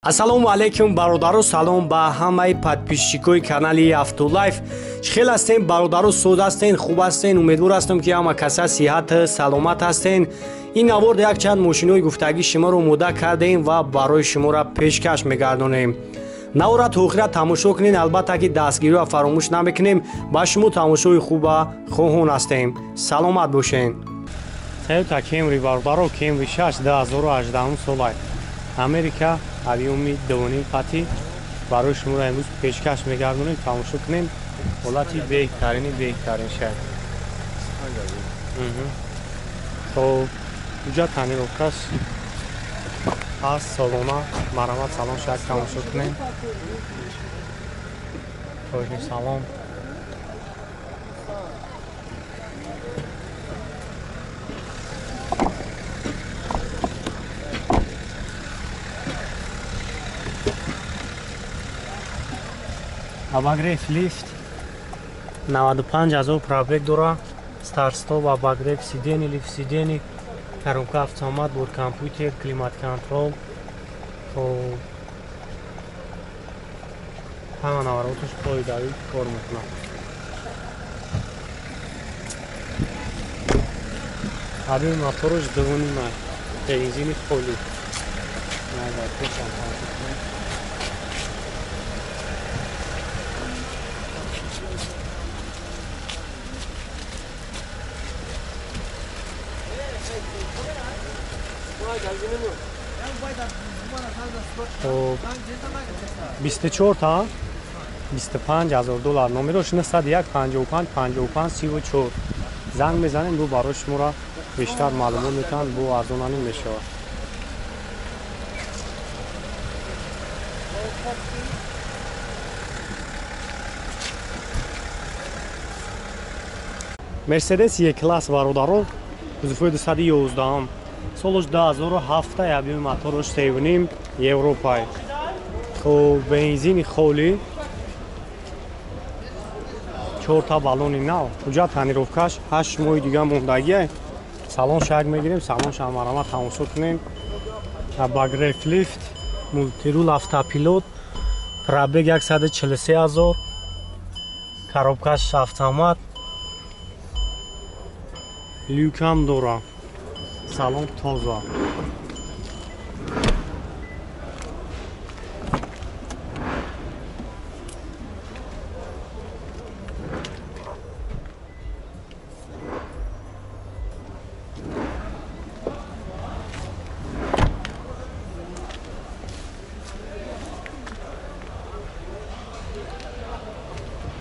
Ассалому алайкум бародаро, салом ба ҳамаи подписчикои канали Автолайф. Чӣ хел ҳастем бародаро, соз ҳастен, хуб ҳастен? Умедвор ҳастам, ки ҳама каса сиҳат саломат ҳастен. Ин наворд якчанд мошинои гуфтагӣ шуморо омода кардем ва барои шуморо пешкаш мегардонем. Навора то охира тамошо кунед, албатта ки дастгириро фаромӯш намекунем. Ба шумо тамошои хуба хоҳон ҳастем. Саломат бошед. Toyota Camry бародаро, Camry 6 2018 солай. Америка объёми 2.5 қати барои шуморо имрӯз пешкаш мегардонем. Тамошо кунем, ҳолати беҳтарини беҳтарин шаҳр. Хоб, уҷа тонировкаш ҳаст солона. Марҳамат, салон шак тамошо кунем. Тоҷи салом. Обогрев лифт 95 ҳазор пробег дора. Старт-стоп, обогрев сидений, лифт сидений, коробка автомат, бор компютер, климат-контрол. Хоб, ҳама навороташ пойдавӣ кор мекунад. Объёми мотораш 2.5, бензини холӣ. Хоб, 24 та 25 ҳазор доллар. Номерош 901 55 55 34. Занг мезанем, бу барои шуморо бештар маълумот метаҳанд, бу арзонанӣ мешавад. Мерседес Е-класс бародаро, кузовҳои 211, солаш 2007, объёми мотораш 3.5, Европай. Хоб, бензини холӣ, 4 та баллони нав. Уҷа тонировкаш 8 моҳи дига мондагиай. Салон шак мегирем, салон шамарама тамошо кунем. Обогрев лифт, мультирул, автопилот, пробег 143 ҳазор, коробкаш автомат, люкам дора. Салон тоза.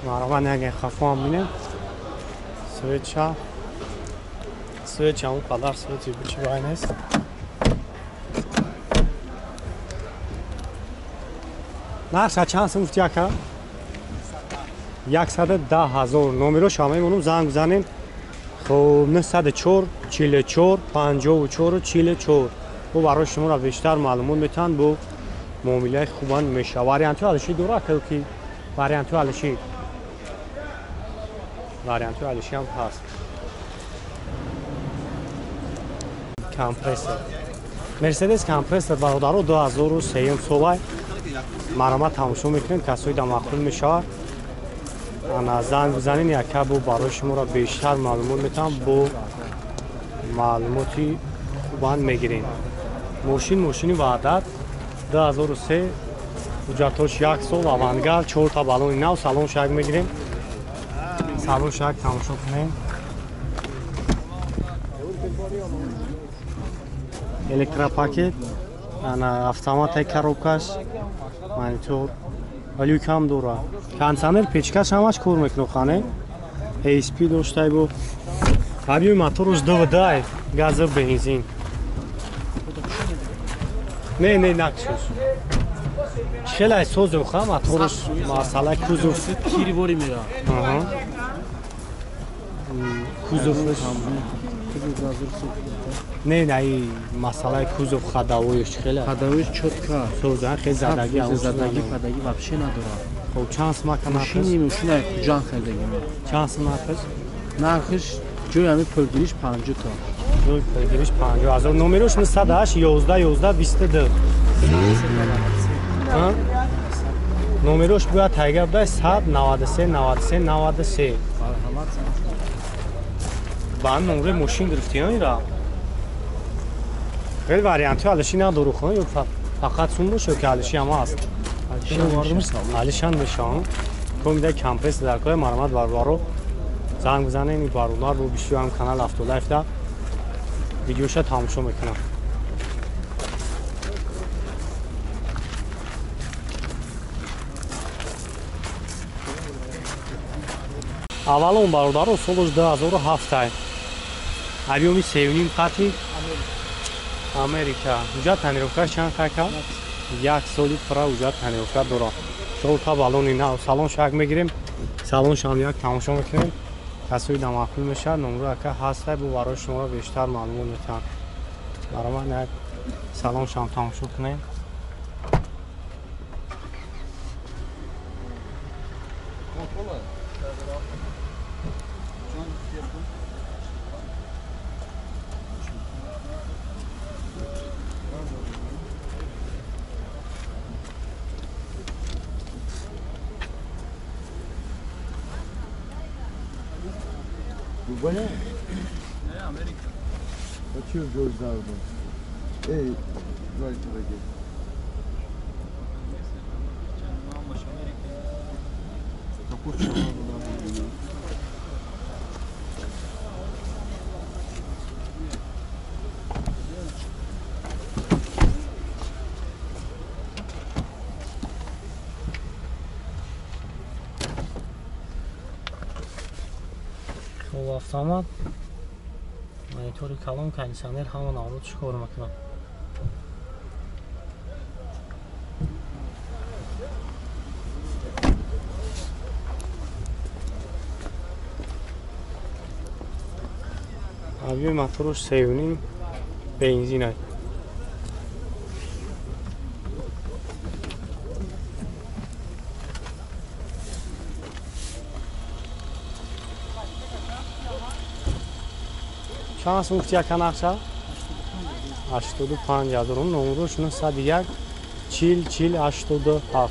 Марҳамат, яке хафо бинем. Свеча. Свеча он қадар свети бичи бай нест. Нарха чанд сум гуфти ака? 110 ҳазор. Номерош ҳама мемонам, занг бизанем. Хоб, 904 44 54 44. Бо барои шуморо бештар маълумот метаҳанд, бо муомилаи хубан мешавад. Вариантҳои алиши дора ки вариантҳои алиши. Вариантҳои алиши ҳам ҳаст. Компрессор. Мерседес компрессор бародаро 2003 солай. Марҳамат, тамошо мекунем, касои да маъқул мешавад. Ана занг бизанем, яка бо барои шуморо бештар маълумот метаҳам, бо маълумоти хубанд мегирем. Мошин мошини ваҳдат 2003, ҳуҷҷатош 1 сол, авангард, 4 та баллони нав. Салон шак мегирем. Салон шак тамошо кунем. Электропакет, ана автоматай коробкаш, монитор, люкам дора. Кондиционер, печкаш ҳамаш кор мекунад хане. ASP доштай бо. Объёми мотораш 2.2, газа бензин. Не, не, накшуш. Хеле созу ха мотораш масала кузов киривори мера. Аҳа. Кузовш не, не, и масалаи кузов ходовоиш хеле. Ходовоиш чётко. Соза хеле задаги, задаги, падаги вообще надорад. Хоб, чанд сум ака нархаш? Мошини мошина куҷан харидаги. Чанд сум нархаш? Нархаш ҷои ҳамин пулгириш 50 та. Ҷои пулгириш 50 ҳазор. Номерош 908 11 11 22. Номерош буяд тайга будай 193 93 93. Ба номери мошин гирифтӣ ира? Хеле вариантҳои алиши надору хон ё фақат сум бош ё ки алиши ҳама аст? Алишан мешавам. Комида компресс дар кор мармат бародаро занг бизанем ин бародар бо бисёр ҳам канал Автолайфда видеоша тамошо мекунам. Аввалон бародаро солаш 2007 объёми 3.5 қати Америка. Уҷа тонировка чанд қака? Як соли пура уҷа тонировка дорад. Чорта баллони нав. Салон шак мегирем. Салон шам як тамошо мекунем. Касои дамаъқул мешавад, номро ака ҳаста бо барои шуморо бештар маълумот метиҳам. Барои ман як салон шам тамошо кунем. Dubai? Ne, Amerika. Kaçıyor gözlerden. Ey, right. Автомат, монитори калон, кондиционер, ҳама наврӯз чӣ кор мекунад. Объёми мотораш 3.5 бензин. Чанд сум гуфти яка нақша? 85 ҳазор. Номерош 901 40 40 87.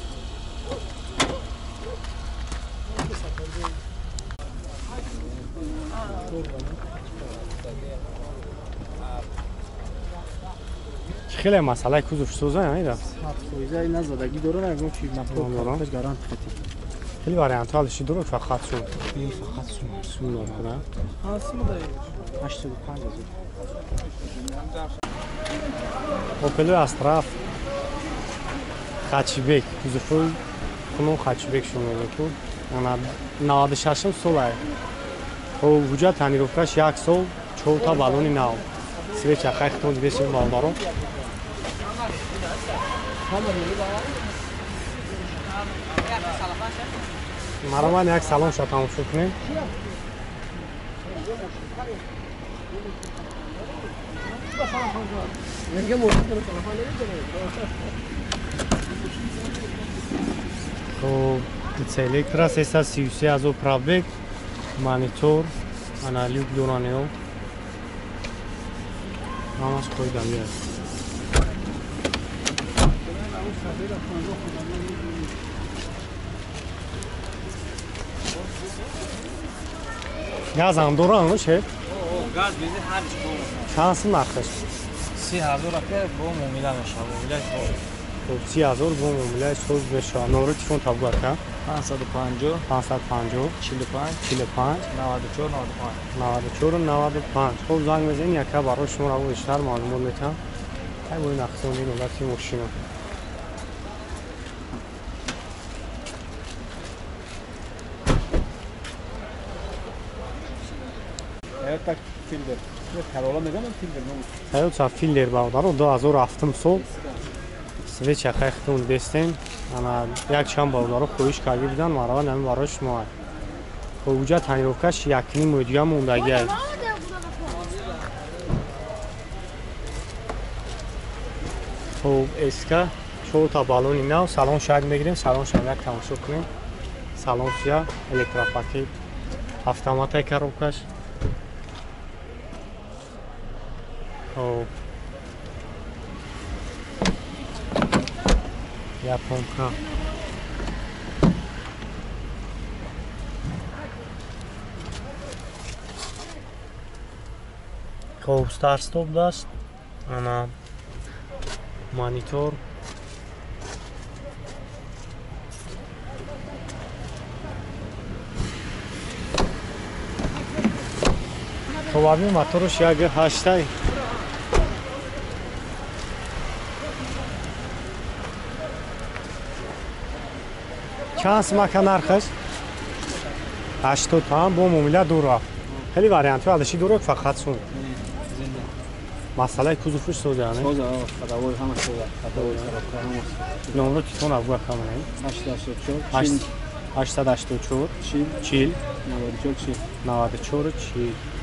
Чӣ хеле масъалаи кузов соза ира? 100% назадагӣ дорам, ягон чи мотор гарант хати. Хеле вариантҳо алиши дорад, фақат сум. Не, фақат сум. Сум дорад, а? Сум дорад. 85 ҳазор. Опел Astra хэтчбек, кузовҳои кунун хэтчбек шумо мебинед. Ана 96 сол ай. Хоб ҳуҷҷат тонировкаш 1 сол, 4 та баллони нав. Свеча хайхтон дидесем бародаро. Мароман як салон ша тамошо кунем. Хоб, электро 333 ҳазор пробег, монитор, ана люк доранио. Ҳамаш қоида меояд. Газ ҳам доранд, шеф? Газ бензин ҳар чӣ дорад. Чанд сум нархаш? 30 000 ака бо муомила мешавад, муомилаи соз. Хоб, 30 000 бо муомилаи соз мешавад. Номери телефон табу ака? 550 550 45 45 94 95 94 95. Хоб, занг мезанед, яка барои шумо раво бештар маълумот метиҳам. Ай бо ин нақсони ҳолати мошина. Fielder. Karola мегӯям Fielder. Toyota Fielder бародаро 2007 сол. Свеча хайхтон дестем. Ана як чанд бародаро хоҳиш карда буданд, мараван ҳамин барои шумо. Хоб, уҷа тонировкаш 1.5 моҳи дига мондагиай. Хоб, СК 4 та баллони нав, салон шак мегирем, салон шам як тамошо кунем. Салон сия, электропакет, автоматай коробкаш. Хоб, японка. Хоб, старт стоп даст. Ана монитор. Хоб, аби моторш як ҳаштай. Чанд сумака нархаш? 80 ҳам бо муомила дура. Хеле вариантҳо алиши дура фақат сум. Масъалаи кузовш соза, не? Соза, ходовой ҳама соза, ходовой коробка ҳама. Номро телефон абгӯ камана. 884 884 40 40 94 40 94 40.